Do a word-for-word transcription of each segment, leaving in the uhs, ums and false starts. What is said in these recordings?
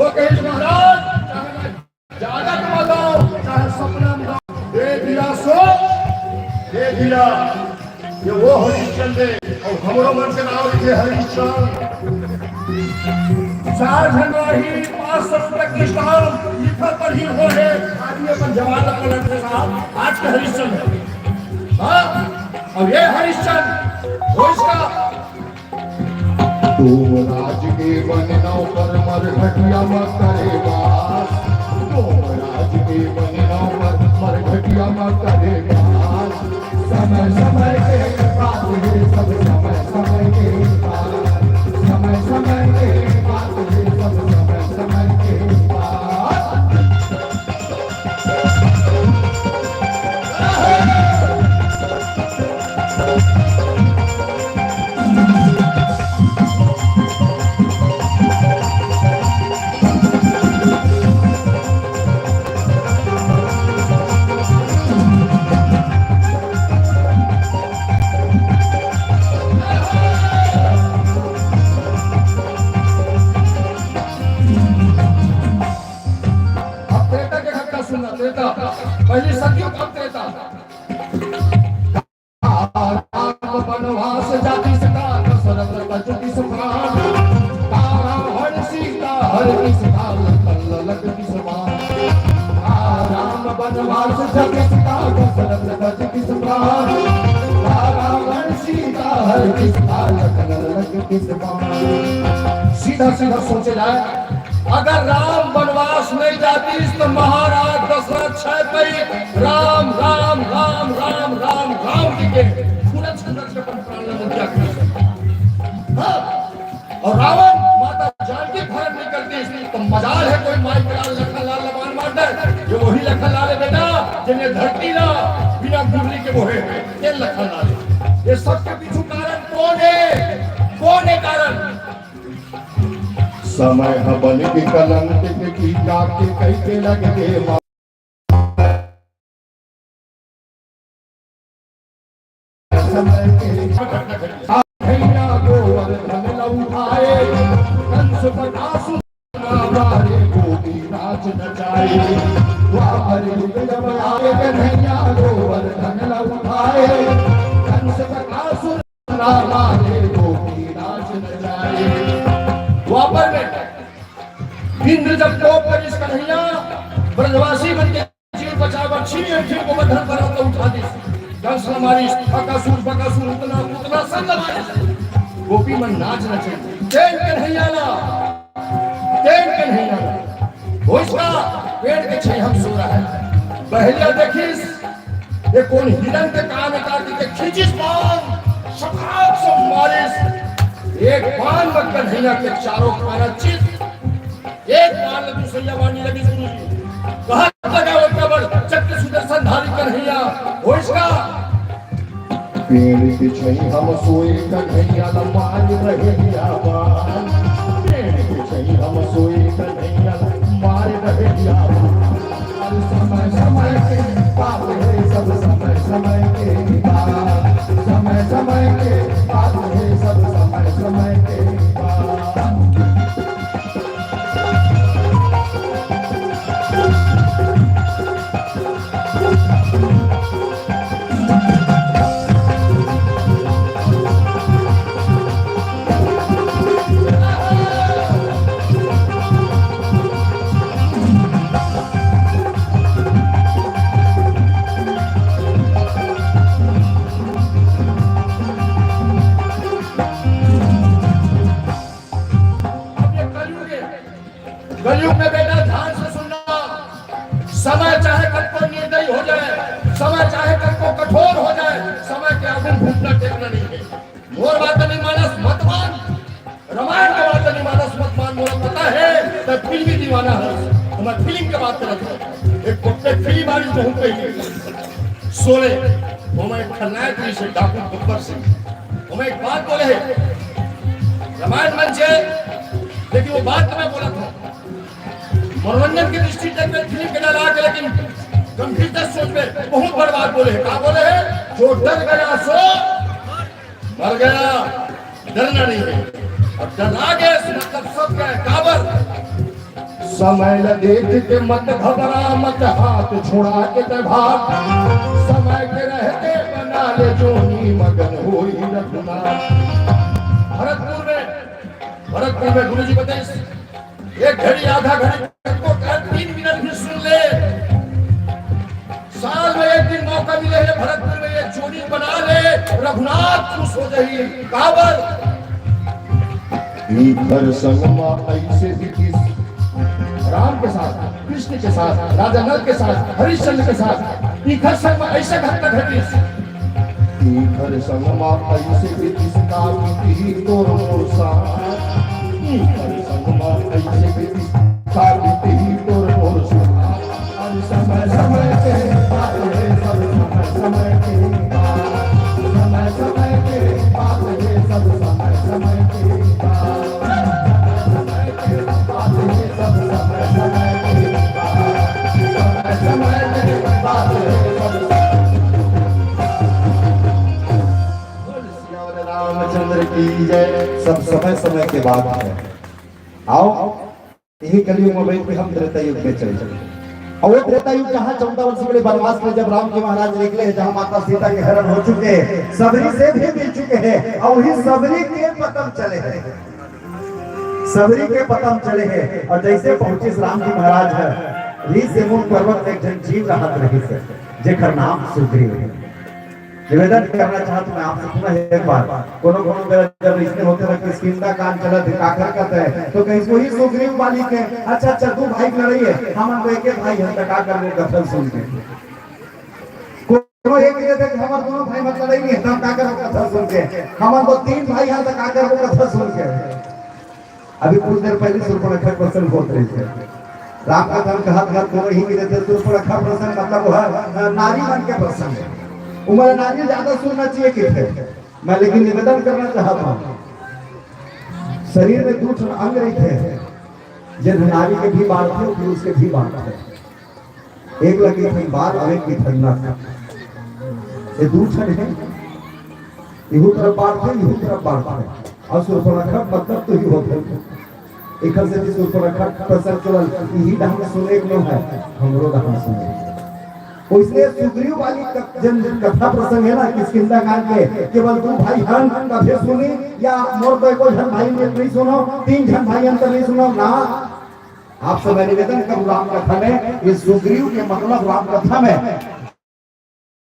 वो कहे, "महाराज, चाहे मैं जागत में गाऊं, चाहे सपना में गाऊं, दे दिया सो दे दिया।" ये वो हरिश्चंद्र हे, अउ हमरो मन के नाम लिखे हरिश्चंद्र। चार जनवरी पाँच सौ रुपए के स्टाम्प लिखा पढ़ी हो हे, आदमी अपन जवान अपन लड़के साहब, आज के हरिश्चंद्र। हाँ, अब ये हरिश्चंद्र, वो इसका डोमराज के बने नौकर, मरघटिया म करे बास। डोमराज के बने नौकर, मरघटिया म करे बास। समय समय के बात हे, सब समय समय के बात। समय समय के बात हे, सब समय समय के बात। अब त्रेता के घटना सुनना, त्रेता, पहली सतयुग, अब त्रेता। राम बनवास जाति सदा, दशरथ तज किस प्राण। रावण सीता हर किस काल, लखन ललक किस बाण। राम बनवास जाति सदा, दशरथ तज किस प्राण। रावण सीता हर किस काल, लखन ललक किस बाण। सीधा सीधा सोचे जाए, अगर राम बनवास नहीं जातीस तो महाराज दशरथ छह पई राम राम राम राम राम राम की के पूरा छंद के अपन प्राण ला त्याग दिस। हाँ, अउ रावण माता जानकी हरण नहीं करतीस तो मजाल हे कोई माई के लाल लखन लाल ला बाण मार दे। ये वही लखन लाल हे बेटा, जेने धरती ला बिना गुरली के बोहे हे, ये लखन लाल हे। ये सबके पीछू कारण कौन हे? कौन हे कारण? समय ह बन के कलंक के टीका के कइके लग गे मा-, समय के भैया गोवर्धन ल उठाए, कंस बकासुर मारे गोपी नाच नचाए। द्वापर युग जब आए, कन्हैया गोवर्धन ल उठाए, कंस बकासुर रामा रे गोपी नाच न जाए। द्वापर में इंद्र जब कोप करिस कन्हैया, ब्रजवासी मन के जीव बचाए बर छीन छीन गोवर्धन पर्वत उठा दिस। कंस ल मारिस, बकासुर, बकासुर, उतना, उतना सब ल मारिस। गोपी मन नाच नचे। तेन कन्हैया ला तेन कन्हैया, भोइसका पेड़ के छइहा म सो रहय। बहलिया देखिस, ये कोन हिरन के काम हे, काट के खींचिस बाण, सटाक से मारिस। एक बाण म कन्हैया के चारों खाना चित, एक बाण ल दूसरिया बाण नइ लगिस गुरुजी। कहत लगा ओतका बड़ चक्र सुदर्शनधारी कन्हैया, भोइसका पेड़ के छइहा म सोए कन्हैया ल मार बहलिया बाण। पेड़ के छइहा म सोए कन्हैया ल मार बहलिया बाण। अरे समय समय के बात हे, सब समय समय के बात। समय समय के बात हे, सब समय समय के बात। अब ये कलयुग हे। कलयुग में बेटा ध्यान से सुनना, समय चाहे कतको निर्दयी हो जाए, समय चाहे कतको कठोर हो जाए, समय के आगू घुटना टेकना नहीं हे। मोर बात नहीं मानस मत मान, रामायण के बात नहीं मानस मत मान, मोला पता हे त फिल्मी दीवाना हस, त मैं फिल्म के बात करत हंव। एक, एक फिल्म आइस बहुत पहले, शोले, ओमा एक खलनायक रहिस हे डाकू गब्बर सिंह। ओमा एक बात बोले हे, रामायण मंच हे, लेकिन वो बात मैं बोलत हंव। मनोरंजन के दृष्टि से मैं फिल्म के डायलॉग हे, लेकिन गंभीरता से सोच में बहुत बड़ बात बोले हे। का बोले हे? जो डर गया सो मर गया, डरना नहीं हे। अउ डर आ गे, मतलब सब गए, काबर? समय ल देख के मत घबरा, मत हाथ छुड़ा के तैं भाग। समय के रहते बना ले जोनी, मगन होई रघुनाथ। भरतपुर में, भरतपुर में गुरु जी बताइस, एक घड़ी, आधा घड़ी, को कर तीन मिनट भी सुन ले। साल में एक दिन मौका मिले हे भरतपुर में, ये जोनी बना ले, रघुनाथ खुश हो जाही। काबर? इखर संग मा ऐसे बीतिस राम के साथ, कृष्ण के साथ, राजा नल के साथ, हरिश्चंद्र के साथ, इखर संग मा ऐसे घटना घटिस। इखर संग मा ऐसे बीतिस, का बीती तोर मोर साथ। इखर संग मा ऐसे बीतिस, का बीती तोर मोर साथ। रामचंद्र की जय। सब समय समय के बात है। आओ, यही कलयुग में बैठ के हम त्रेता युग में चले जाए। और वो त्रेता युग कहाँ, चौदह वर्ष के लिए वनवास में जब राम जी महाराज निकले हैं, जहाँ माता सीता के हरण हो चुके हैं, सबरी से भी मिल चुके हैं, और वही सबरी के पतम चले हैं, सबरी के पतम चले हैं। और जैसे पहुंचे राम जी महाराज है, ऋषि मुख पर्वत में एक जन जीव रहत रही से, जेकर नाम सुग्रीव है। निवेदन करना चाहत मैं आपसे पुनः एक बार, कोनो कोनो बेर जब इसने होते रहे किष्किंधा कांड चलत हे, काखर कहते हैं, तो कहीं कोई सुग्रीव वाली के, "अच्छा, अच्छा, दू भाई लड़ाई है, हमन तो एक एक भाई हम तो का करबो कथन सुन के।" कोनो एक कहते कि हमर दोनों भाई मत लड़ाई नहीं है, तो हम का करबो कथन सुन के। हमन तो तीन भाई हम तो का करबो कथन सुन के। अभी कुछ देर पहले सूर्पनखा प्रसंग होत रही थे। राम कथा में कहत कहत कोनो ही गिरे थे, सूर्पनखा प्रसंग मतलब वह, अ, नारी मन के प्रसंग है। उमर नारी ज्यादा सुनना चाहिए कि थे। मैं लेकिन निवेदन करना चाहता हूँ, शरीर में दू ठन अंग रही थे, जब नारी के भी बांट थे, पुरुष के भी बांट थे। एक लगी थी बाल और एक की थी नख। ये दू ठन है, इहू तरफ बांट थे, इहू तरफ बांट थे। और सूर्पनखा मतलब तो ही होते हैं। एक से भी सूर्पनखा प्रसंग केवल यही ढंग सुने को है, हमरो ढंग सुने। इसलिए सुग्रीव वाली क-, जन, जन कथा प्रसंग है ना, किष्किंधा कांड के, केवल दू भाई हन तभे सुनी, या मोर तो एको झन भाई में नहीं सुनो, तीन झन भाई अंतर नहीं सुनो ना। आप सब निवेदन करूँ, राम कथा में ये सुग्रीव के मतलब राम कथा में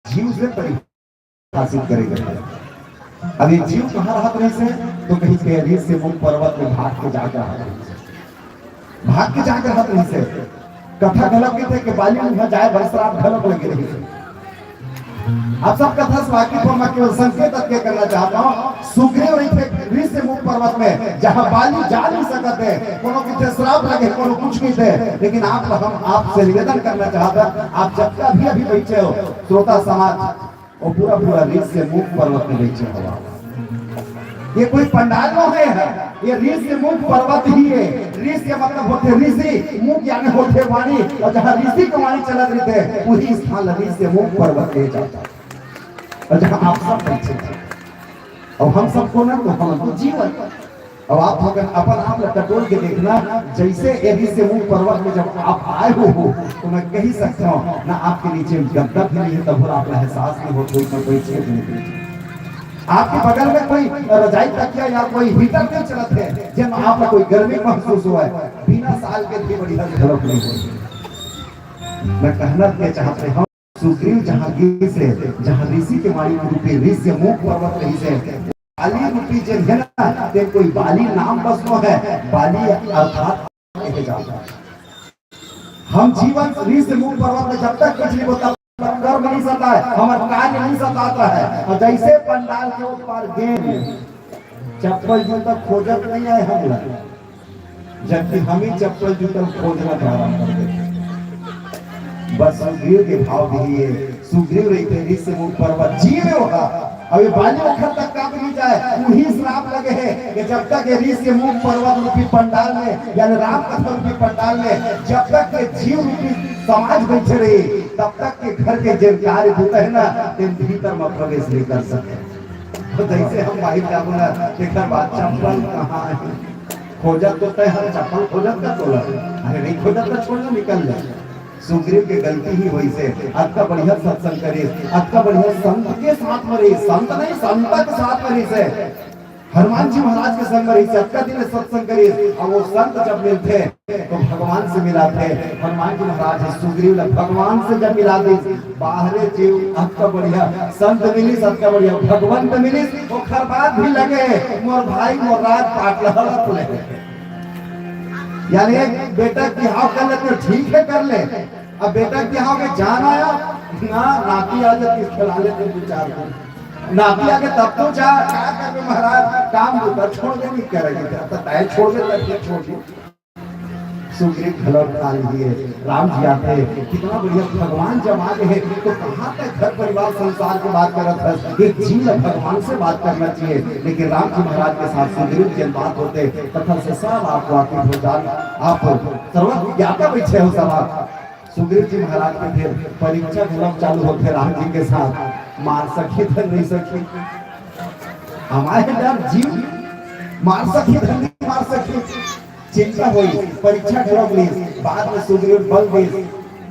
जीव से परिभाषित करे गए। अब ये जीव कहाँ रहत रहिस हे, तो कहीं के ऋषि मुख पर्वत में भाग के जाके रहत रहिस हे। भाग के जाके रहत रहिस हे। कथा घलक के थे कि बाली उहाँ जाए बर श्राप घलक लगे रहिस हे। आप सब कथा से वाकिफ हो, मैं केवल संकेत अतके करना चाहता हूँ। सुग्रीव रहिथे ऋषि मुख पर्वत में, जहाँ बाली जा नहीं सकत हे, कोनो किथे श्राप लगे, कोनो कुछ नहीं थे, लेकिन आप, हम आपसे निवेदन करना चाहता, आप जब का भी अभी बैठे हो, श्रोता समाज, वो पूरा पूरा ऋषि मुख पर्वत में बैठे हो। ये कोई पंडाल नो है, ये ऋषि मुख पर्वत ही है। ऋषि मतलब होते ऋषि, मुख यानी होते वाणी, और जहाँ ऋषि की वाणी चलत रहिथे, वही स्थान ऋषि मुख पर्वत कहे जाता है। और जहाँ आप सब बैठे हैं, और हम सबको ना, तो हम तो जीवन। अब आप अगर अपन आप ला टटोल के देखना, जैसे ऋषि मुख पर्वत में जब आप आए हो, हो, तो मैं कही सकता हूँ ना, आपके नीचे गद्दा भी नहीं है, तब आप ला एहसास नहीं हो, कोई ना कोई चीज नहीं है। आपके बगल में कोई रजाई तकिया या कोई हीटर नहीं चलत है, जेमा आप ला कोई गर्मी महसूस हुआ है, बिना साल के भी बढ़िया झलक नहीं हुई। मैं कहना के चाहते हूँ, सुग्रीव जहाँ गिस हे, जहाँ ऋषि के वाणी रूपी ऋषि मुख पर्वत रहिस हे, बाली रूपी जेन हे ना, ते कोई बाली नाम बस नो है, बाली अर्थात कहे जाता है। हम जीवन ऋषि मुख पर्वत में जब तक कुछ नहीं होता, कर्म नहीं सताए, हमारा कार्य नहीं सताता है। और जैसे पंडाल के ऊपर गेंद, चप्पल जूता खोजत नहीं आए हम लोग, जबकि हम ही चप्पल जूता खोजना प्रारंभ कर देते। बस सुग्रीव के भाव भी ये, सुग्रीव रहिथे ऋषि मुख पर्वत जीव होगा। अब ये बाली ओखर तक का भी नहीं जाए, वही श्राप लगे है कि जब तक ये ऋषि मुख पर्वत रूपी पंडाल में, यानी राम कथा रूपी पंडाल में, जब तक ये जीव रूपी समाज बैठे रही, तब तक के घर के जेन कार्य होता है ना, तेन भीतर में प्रवेश नहीं कर सकते। तो जैसे हम बाहर जाबो ना, तेकर बाद चप्पल कहाँ है? खोजत तो तैं हर चप्पल खोजत का तोला, अरे नहीं खोजत तो छोड़ ना, निकल जा। सुग्रीव के गलती ही होइसे, अतका बढ़िया सत्संग करिस, अतका बढ़िया संत के साथ में रहिस, संत नहीं, संत के साथ में रहिसे। हनुमान जी महाराज के संग में रहिसे, अतका दिन सत्संग करिस, अउ वो संत जब मिलथे तो भगवान से मिलाथे। हनुमान जी महाराज हे सुग्रीव ला भगवान से जब मिला दिस, बाहरे जीव अतका बढ़िया संत मिलिस, अतका बढ़िया भगवंत मिलिस, ओखर बाद भी लगे मोर भाई मोर राजपाट ला हड़प ले। यानी एक बेटा के बिहाव कर लेते, ठीक है कर ले, अब बेटा के बिहाव में जान आया ना, नाती आ जाती, खिला लेते दू चार दिन। नाती आगे तब तो जा, क्या करबे महाराज, काम बूता छोड़ के नहीं करेगी, तो तय छोड़ दे, तब ये छोड़ दे। सुग्रीव घलो खा लिए, राम जी आथे, कितना बढ़िया भगवान जब आ गए हैं, तो कहाँ तक घर परिवार संसार की बात करत है, एक जीव ला भगवान से बात करना चाहिए। लेकिन राम जी महाराज के साथ सुग्रीव जी बात होते, कथा से सब आप वाकिफ हो जान, आप सर्वज्ञाता बैठे हो सब आप। सुग्रीव जी महाराज के फिर परीक्षा घलो चालू होथे राम जी के साथ, मार सकही धन नहीं सकही, हमारे डर जीव, मार सकही धन नहीं मार सकही। चिंता होई, परीक्षा घलो ली, बाद में सुग्रीव बल दे,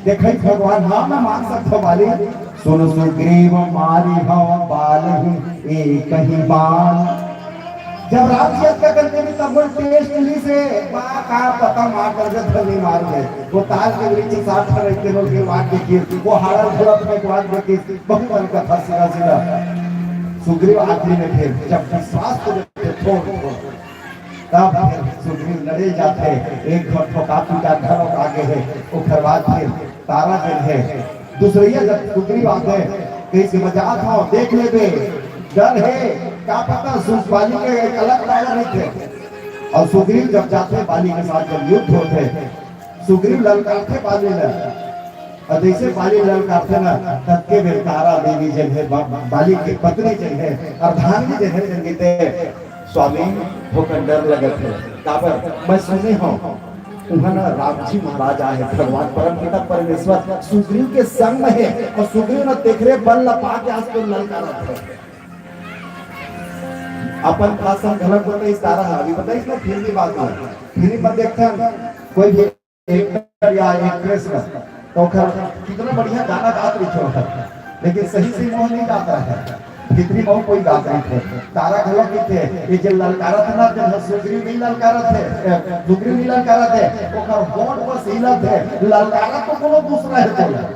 देखई भगवान, हाँ मैं मार सकथव बाली। सुन सुग्रीव मारी हव बाल ही एक ही बाल। जब राम जी अतका करके भी तब वो टेस्ट ली से, बा का पता मार कर दे, धन नहीं मार दे। वो ताल के वृक्ष साथ खड़े के लोग के वाट देखिए, वो हाड़ा घोड़ा में वाट देखिए, बहुत बड़ी कथा सीधा सीधा। सुग्रीव आखिरी में फिर जब विश्वास को देते थोड़ थोड़, तब फिर सुग्रीव लड़े जाते, एक ठो ठोका पीटा घरों आगे है, ओकर बाद फिर तारा जन है। दूसरैया जब सुग्रीव आथे, कहीं से मजाक हो, देख लेबे, डर है, का पता सुग्रीव बाली के एक अलग तारा रहिथे। अउ सुग्रीव जब जाथे, बाली के साथ जब युद्ध होथे, सुग्रीव ललकारथे बाली ला, अउ जइसे बाली ललकारथे ना, ततके बेर तारा देवी जन है, बा-, बाली के पत्नी जन है, अर्धांगिनी जन है, जन कहिथे, स्वामी, होकर डर लगत है। काबर? मैं सुने हूँ, उहाँ ना राम जी महाराज आए, भगवान परम पिता परमेश्वर सुग्रीव के संग में है, अउ सुग्रीव न तेखरे बल ला पाके आज तो ललकारत है। अपन खास संग घलक बताइस तारा हा, अभी बताइस ना, फिर भी बात है। फिर भी मत देखते हैं, कोई भी एक्टर या एक्ट्रेस का, तो ओखर कितना बढ़िया गाना गात रहिथे ओखर, लेकिन सही से मुंह नहीं गात रहिथे, भीतरी में कोई गात रहिथे। तारा घलो कहिथे, ये जे ललकारत हे ना, जे सुग्रीव नहीं ललकारत हे, ए, सुग्रीव नहीं ललकारत हे, ओखर होंठ बस हिलत हे, ललकारत तो कोनो दूसरा हे बोला।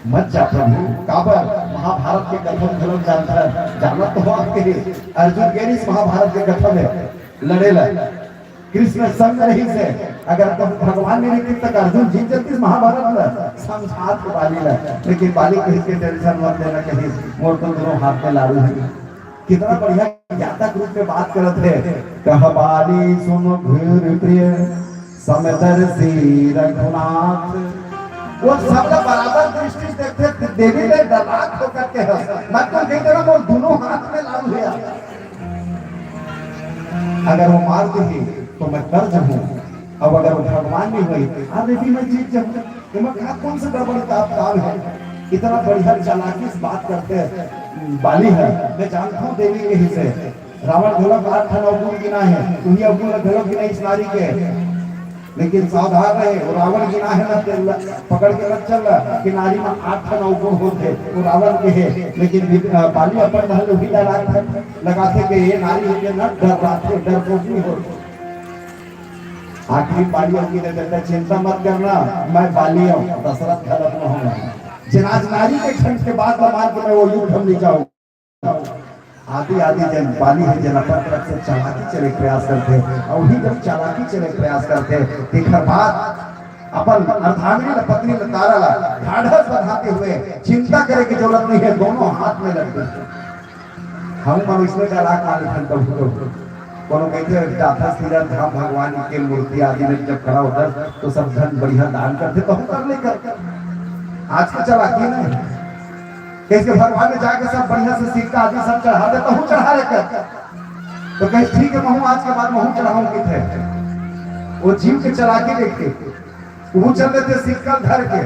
मत जा प्रभु, काबर महाभारत के कथा घलो जानत हे, जानत तो हो आपके, अर्जुन गे रिहिस महाभारत के कथा में लड़े ला। कृष्ण संग रहिसे, अगर तो भगवान नहीं रहितिस त अर्जुन जीत जतिस महाभारत ला, समझात बाली ला। लेकिन बाली कहिस के टेंशन मत लेना, कहिस मोर तो दोनों हाथ में लाड़ू है। कितना बढ़िया ज्ञाता के रूप में बात करत हे। कह बाली सुन घोर प्रिय समदर्शी रघुनाथ। वो सब ला बराबर दृष्टि से देखथे, देवी ले डरात होकर के हंस। मैं तो कहिथे ना, मोर दोनों हाथ में लाड़ू है। अगर वो मार देही तो मैं कर्ज हूँ, अब अगर वो भगवान नहीं होही, अरे भी मैं जीत जाऊँ। एमा का कौन सा गड़बड़ का काम है? इतना बढ़िया चालाकी से बात करथे बाली ह। मैं जानत हूँ देवी के हिस्से रावण घलो आठ ठन अवगुण गिनाय हे, उही अवगुण घलो गिनाइस नारी के। लेकिन सावधान रहे, वो रावण गिनाय हे ना, ते ल-, पकड़ के मत चल कि नारी में आठ ठन अवगुण होथे, वो रावण के हे। लेकिन वि-, अ, बाली अपन ढंग ले भी डर आथे, लगाथे कि ये नारी होके ना डर रहिथे, डरपोक नहीं होथे। आखिरी बाली अवगुण ने कहता, चिंता मत करना, मैं बाली हूँ, दशरथ गलत न होना। जेन आज नारी के खंड के बात ला मान के मैं वो युद्ध में नहीं जाऊँ। आदि आदि जेन बाली हे, जेन अपन तरफ से चालाकी चले के प्रयास करथे, अउ वही जब चालाकी चले के प्रयास करथे, तेखर बाद अपन अर्धांगिनी ल, पत्नी ल, तारा ला ढाढ़स बंधाते हुए चिंता करे के जरूरत नहीं है, दोनों हाथ में लड्डू। हम मन इसमें चालाक मान लेथन कभू कभू। कोनो कहिथे जाथस तीरथ धाम, भगवान के मूर्ति आदि में जब खड़ा होथस तो सब झन बढ़िया दान करथे, तहूँ कर ले कर। आज के चालाकी नहीं। कहिस के भगवान ने जाके सब बढ़िया से सिक्का आदि सब चढ़ा दे, तहूँ चढ़ा ले कर। तो कहिस ठीक है, महूँ आज के बाद महूँ चढ़ाऊँ कहिथे। वो जीव के चालाकी देख के वो चल देथे सिक्का धर के,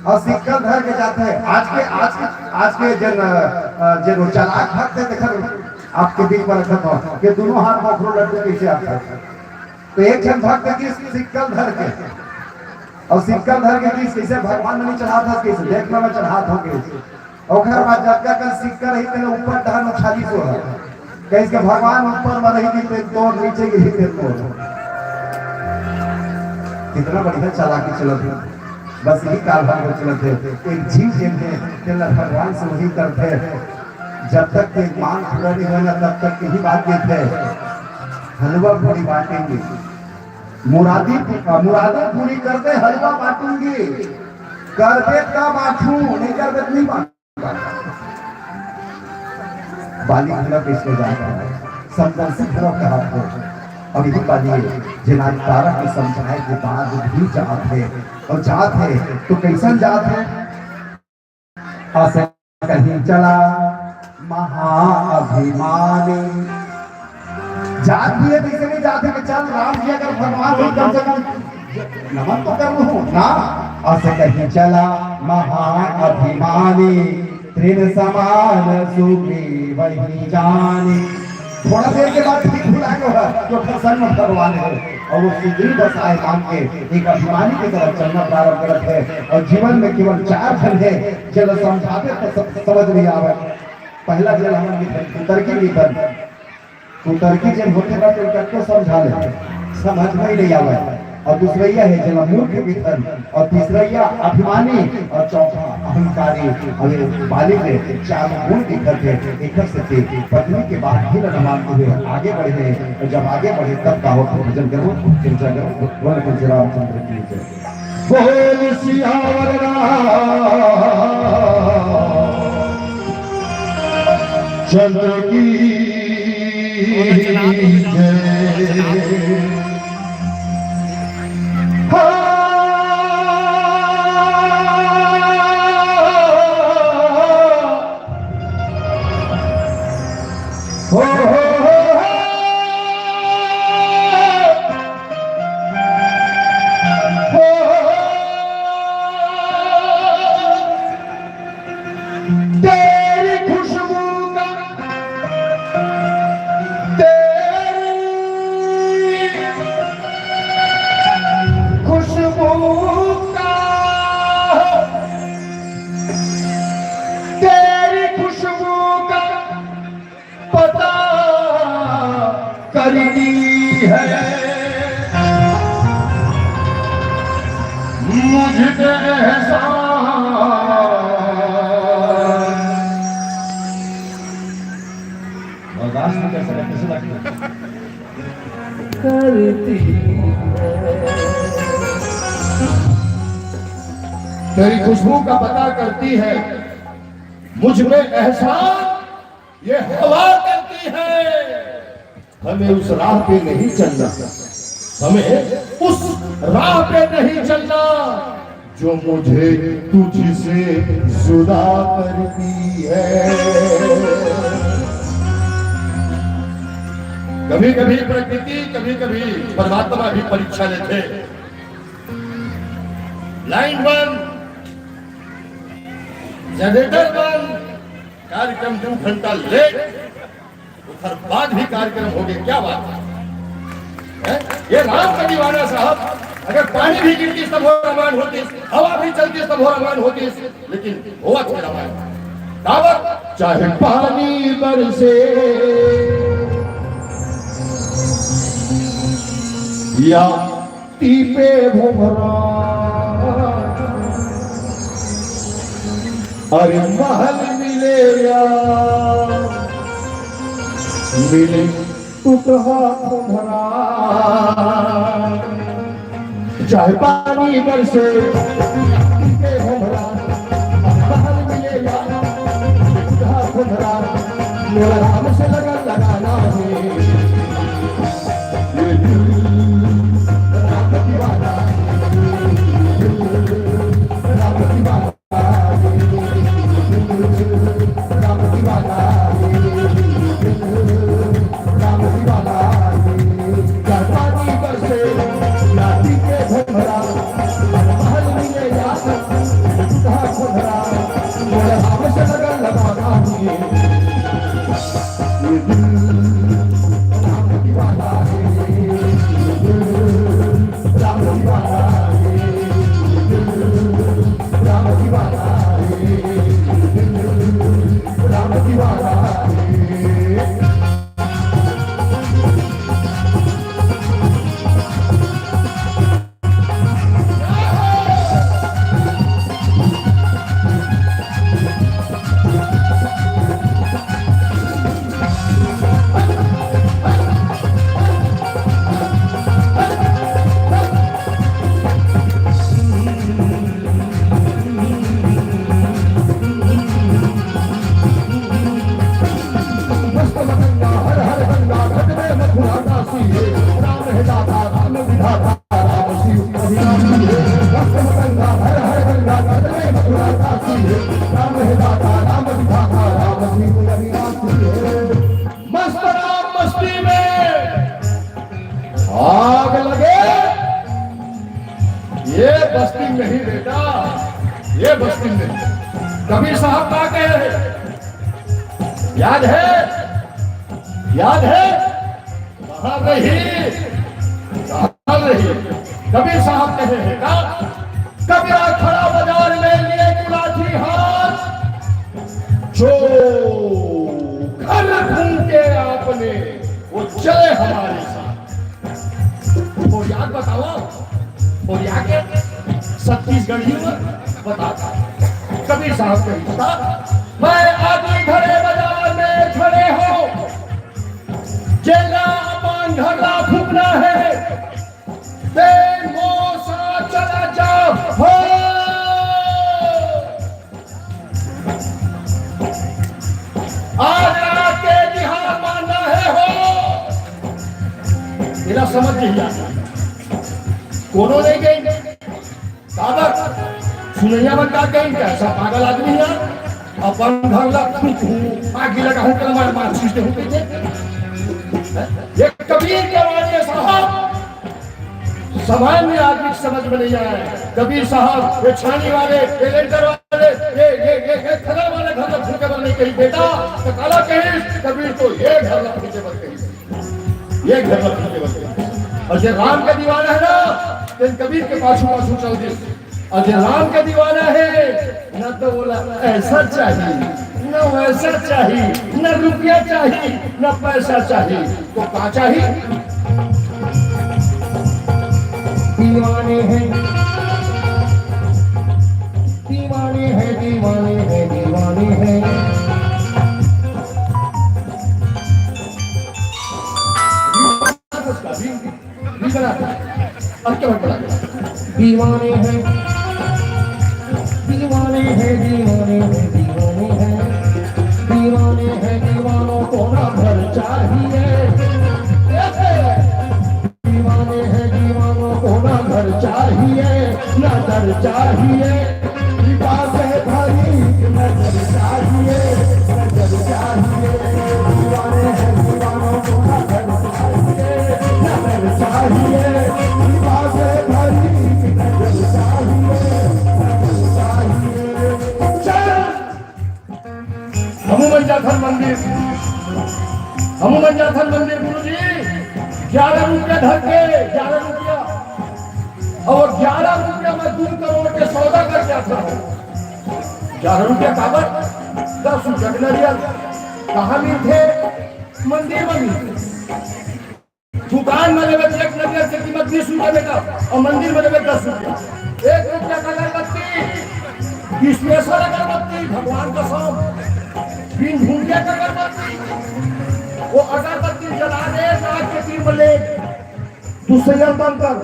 अउ सिक्का धर के जाथे। आज के, आज के, आज के जेन, अ, जेन वो चालाक भक्त हे, देखा आपके बीच में रखत हव कि दोनों हाथ में अखरोट लड्डू कैसे आता है। तो एक झन भक्त गिस सिक्कल धर के, अउ सिक्कल धर के गिस, कैसे भगवान में नहीं चढ़ाथस, कैसे देखना में चढ़ात हो, कैसे। ओकर बाद जतका कन सिक्कल रही, तेला ऊपर डहर में उछालिस हो, कहिस के भगवान ऊपर में रही, तेन तोर, नीचे गिरही, तेन मोर। कितना बढ़िया चालाकी चलत हे। बस यही काल भाग चलत हे। एक जीव जेन हे, तेला भगवान से वही करथे। जब तक के मांग पूरा नहीं होना, तब तक यही बात देथे, हलवा पूरी बांटेंगे। मुरादी, मुरादें पूरी कर दे, हलवा बांटूंगी। कर दे तब बांटू, नहीं कर दे तो नहीं बांटू। बाली घलो कैसे जात हे, समदर्शी घलो कहत हे। अब यही बाली हे, जेन आज तारा के समझाए के बाद भी जात हे, अउ जात हे तो कैसन जात हे? अस कहीं चला महाअभिमानी। जात भी हे, तइसे नहीं जात हे कि चल राम जी अगर भगवान हो, कम से कम नमन तो कर लूं ना। अस कहीं चला महाअभिमानी, तृण समान सुग्रीवहि जानी। थोड़ा देर के बाद फिर भुला गयो हे, जो प्रसन्न भगवान हे। अउ वो सुग्रीव बसाए मान के एक अभिमानी की तरह चलना प्रारंभ करत हे। अउ जीवन में केवल चार झन हे, जेला समझाबे तो सब समझ नहीं आवे। पहला जेला हमन के कुतर्की कथन, कुतर्की जेन होथे ना, तेन कतको समझा ले, समझ में ही नहीं आवे। अउ दूसरइया हे जेला मूर्ख कथन, अउ तीसरइया अभिमानी, अउ चौथा अहंकारी। अउ ये बाली के चार गुण दिखत हे। एकर सेती पत्नी के बात भी न मानते हुए आगे बढ़े। अउ जब आगे बढ़े, तब का होथे? भजन करो, चर्चा करो। बोल तुलसी रामचंद्र की जय। बोल सियावर रामचंद्र की जय। हाँ। हो, हो, हो, हो। हो, हो, हो। तेरी खुशबू का, तेरी खुशबू का, तेरी खुशबू का पता करनी है मुझ पे एहसान। और last में कैसा लगता है? कैसा लगता है? करती है। तेरी खुशबू का पता करती है मुझ में एहसान। ये हवा करती है, हमें उस राह पे नहीं चलना, हमें उस राह पे नहीं चलना जो मुझे तुझसे जुदा करती है। कभी कभी प्रकृति, कभी कभी परमात्मा भी परीक्षा लेथे। लाइन बंद, जनरेटर बंद, कार्यक्रम दो घंटा लेट, ओकर बाद भी कार्यक्रम हो गए, क्या बात है? हैं? ये राम का दीवाना साहब, अगर पानी भी गिरती तब हो रामायण होती, हवा भी चलती तब हो रामायण होती, लेकिन होवत हे रामायण। काबर? चाहे पानी बरसे या तीपे भोभरा, अरे महल मिले या मिले टूटहा खोभरा। चाहे पानी बरसे, तीपे भोभरा, महल मिले या टूटहा खोभरा, मोला राम से लगन लगाना हे। ये दिल राम दीवाना, दिल राम दीवाना। राम हे दाता, राम विधाता, राम जीव रविनाश हे। मस्त राम मस्ती में आग लगे। ये बस्ती नहीं बेटा, ये बस्ती नहीं। कबीर साहब का कहे हैं, याद है? याद है? कहाँ रही? कहाँ रही? कबीर साहब कहे हैं का? कबीरा खड़ा बाजार में लिए गुलाठी हाथ, जो घर फूके आपने, वो चले हमारे साथ। और याद बताओ, और याद के छत्तीसगढ़ी में बताता। कबीर साहब कहे का, मैं आदमी खड़े बाजार में खड़े हो, जेला अपन घर ला फूकना है, ते मोर साथ चला जा हो। आज रात के बिहार मानना है हो। एला समझ नहीं आता, कोनो नहीं गई। काबर? सुनैया मन का कही, कैसा पागल आदमी है, अपन घर ला खुद हूँ, आगी लगाहूँ, कल मार, मार, चीज देहूँ, कहिके। ये कबीर के वाणी साहब, सामान्य आदमी के समझ में नहीं आए। कबीर साहब, ये छानी वाले, ये लेंटर वाले, ये, ये, ये, ये थना वाले घर ला फूके बर नहीं कही बेटा, तो काला कही, कबीर तो ये घर ला फूके बर कही। ये घर ला फूके बर कही। और जे राम के दीवाना है ना, तेन कबीर के पाछू पाछू चल दिस। और जे राम के दीवाना है ना, तो बोला ऐसा चाहिए, ना वैसा चाहिए, ना रुपया चाहिए, ना पैसा चाहिए, तो का चाहिए? दीवाने हैं, दीवाने हैं, दीवाने हैं, दीवाने हैं। दीवाने हैं, दीवाने हैं, दीवाने हैं, दीवाने हैं। दीवाने हैं, दीवानों को ना घर चाहिए। दीवाने हैं, दीवानों को ना घर चाहिए, ना दर चाहिए। लिबास है भारी, नजर चाहिए, नजर चाहिए। दीवाने हैं, दीवानों को ना घर चाहिए, ना दर चाहिए। लिबास है भारी, नजर चाहिए, नजर चाहिए। चल। हमू मन जाथन मंदिर, हमू मन जाथन मंदिर गुरुजी, ग्यारह रुपया धर के, ग्यारह रुपया, और ग्यारह रुपया में दू करोड़ के सौदा कर जाथन। ग्यारह रुपया काबर? दस रुपया के नरियर कहाँ मिलथे? मंदिर में मिलथे। दुकान में लेबे तो एक नरियर के कीमत बीस रुपया बेटा, और मंदिर में लेबे दस रुपया। एक रुपया का अगरबत्ती, स्पेशल अगरबत्ती, भगवान कसम, बिन भुंगिया का अगरबत्ती। वो अगरबत्ती जला दे, रात के तीन बजे, दूसरे बंद कर।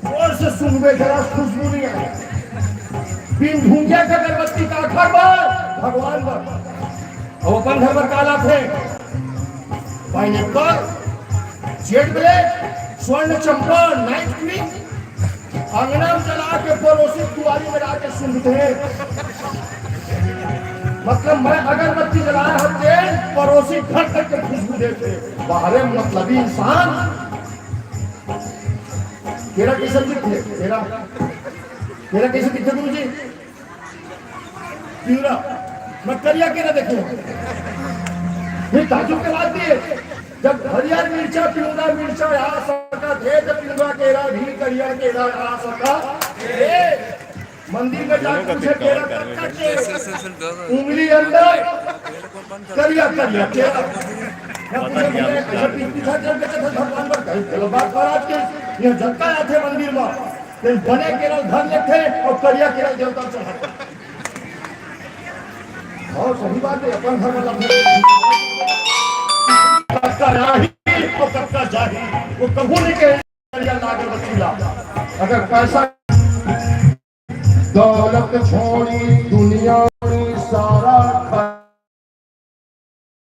जोर से सूंघबे, जरा खुशबू नहीं आए। बिन भुंगिया के अगरबत्ती का घर बर, भगवान बर। अब अपन घर बर का लाथे? पाइनएप्पल, जेट ब्लैक, स्वर्ण चंपा, नाइट क्वीन, अंगना में जला के पड़ोसी दुआरी में लाके सूंघथे। मतलब, मैं अगरबत्ती जला रहा थे, पड़ोसी घर तक के खुशबू देथे। बाहरे मतलबी इंसान। केरा कैसे दिखथे? केरा, केरा कैसे दिखथे गुरुजी? पिंवरा। मैं करिया केरा देखे। ये ताजुब के बात भी है। जब हरियर मिर्चा, पिंवरा मिर्चा आ सकत हे, तो पिंवरा केरा भी, करिया केरा आ सकत हे। मंदिर में जाके पूछे, केरा कब काटे? उंगली अंदर, करिया, करिया, केरा। मैं पूछे, भैया, ऐसा पीछा चल के चल भगवान पर कहीं गलत बात महाराज के, ये जनता आथे मंदिर में, फिर बने केरा धर लेथे और करिया केरा देवता चढ़ाथे। और सही बात है, अपन घर वाला कक्का राही और कक्का जाही, वो कभू नहीं कहे, करिया लागे बचीला। अगर पैसा दौलत छोड़ी दुनिया